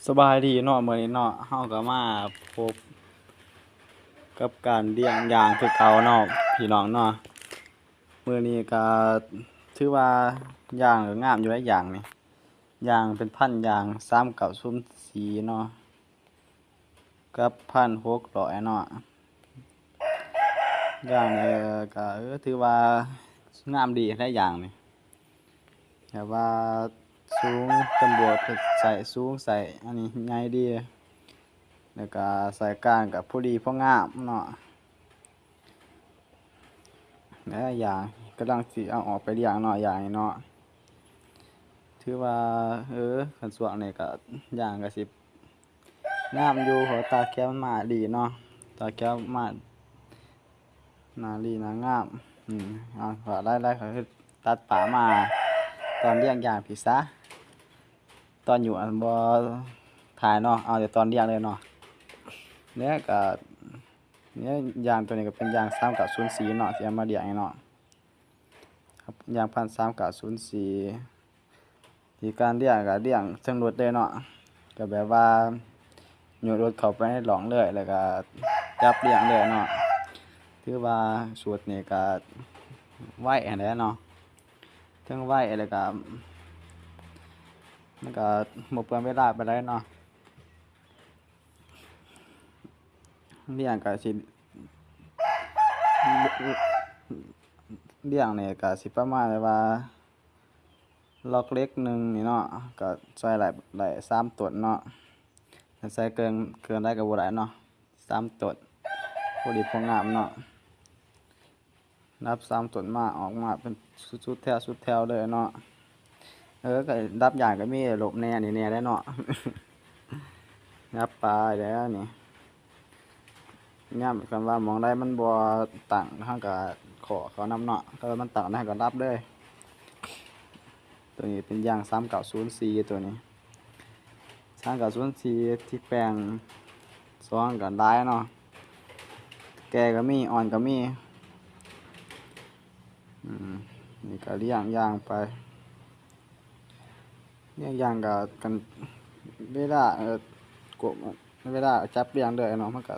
ສະບາຍດີເນາະ ມື້ນີ້ເນາະ ເຮົາກໍມາພົບກັບການລ້ຽງຢ່າງຄືເກົ່າເນາະ ພີ່ນ້ອງເນາະ. ມື້ນີ້ກໍຖືວ່າຢ່າງກໍງາມຢູ່ເດ ຢ່າງນີ້ ຢ່າງເປັນພັນຢ່າງສາມເກົ້າສູນສີ່ເນາະ ກັບພັນຫົກຮ້ອຍເນາະ. ຢ່າງນີ້ກໍ ເອີ ຖືວ່າງາມດີເດ ຢ່າງນີ້ ແບບວ່າສູງ ຕຳຫຼວດໃສ່ສູງ ໃສ່ອັນນີ້ໃຫຍ່ດີ ແລ້ວກໍໃສ່ກ້ານກໍພໍດີພໍງາມເນາະ. ແລ້ວຢ່າງກຳລັງຊິເອົາອອກໄປລ້ຽງເນາະ ຢ່າງນີ້ເນາະ ຖືວ່າ ເອີ ຄັນຊ່ວງນີ້ກໍຢ່າງກໍຊິ ງາມຢູ່ ເພາະວ່າຕາແກ້ວມັນມາດີເນາະ ຕາແກ້ວມາໜ້າດີໜ້າງາມ. ອືມ ເອົາ ກໍໄລ່ໆ ກໍຄືຕັດປາມາຕອນລ້ຽງຢ່າງພີ້ຊະ ຕອນຢູ່ອັນບໍ່ຖ່າຍເນາະ ເອົາແຕ່ຕອນລ້ຽງເລີຍເນາະ. ແລ້ວກໍ ນີ້ ຢ່າງຕົວນີ້ກໍເປັນຢ່າງສາມເກົ້າສູນສີ່ເນາະ ທີ່ເອົາມາລ້ຽງນີ້ເນາະ ຢ່າງພັນສາມເກົ້າສູນສີ່ ທີ່ການລ້ຽງກໍລ້ຽງເທິງລົດເລີຍເນາະ ກໍແບບວ່າຍົກລົດເຂົ້າໄປໃນຮ່ອງເລີຍ ແລ້ວກໍຈັບລ້ຽງເລີຍເນາະ. ຖືວ່າສູດນີ້ກໍໄວຫັ້ນແຫຼະເນາະ ເທິງໄວ ແລ້ວກໍມັນກໍບໍ່ເປືອງເວລາປານໃດເນາະ. ລ້ຽງກໍຊິ ລ້ຽງນີ້ກໍຊິປະມານວ່າ ລັອກເຫຼັກໜຶ່ງນີ້ເນາະ ກໍໃສ່ໄດ້ ໄດ້ສາມຕົ້ນເນາະ ໃສ່ເກີນ ເກີນໄດ້ກໍບໍ່ໄດ້ເນາະ ສາມຕົ້ນ ພໍດີພໍງາມເນາະ. ນັບສາມຕົ້ນມາ ອອກມາເປັນຊຸດໆແຖວ ຊຸດແຖວເລີຍເນາະ. ເອີ ກໍດັບຢາກກໍມີຫຼົບແດ່ນີ້ແດ່ແຫຼະເນາະ ດັບປາແລ້ວນີ້ ຍາມຄັນວ່າໝ່ອງໃດມັນບໍ່ຕັ້ງ ເຮົາກໍຂໍເຂົານຳເນາະ ຖ້າມັນຕັ້ງແລ້ວເຮົາກໍດັບເລີຍ. ຕົວນີ້ເປັນຢ່າງສາມເກົ້າສູນສີ່ ຕົວນີ້ ສາມເກົ້າສູນສີ່ ທີ່ແປງສອງກໍຫຼາຍເນາະ ແກ່ກໍມີ ອ່ອນກໍມີ. ອືມ ນີ້ກໍລ້ຽງຢ່າງໄປ ລ້ຽງຢ່າງກໍ ຄັນເວລາ ເອີ ກົບ ເວລາຈັບລ້ຽງເລີຍເນາະ ມັນກໍ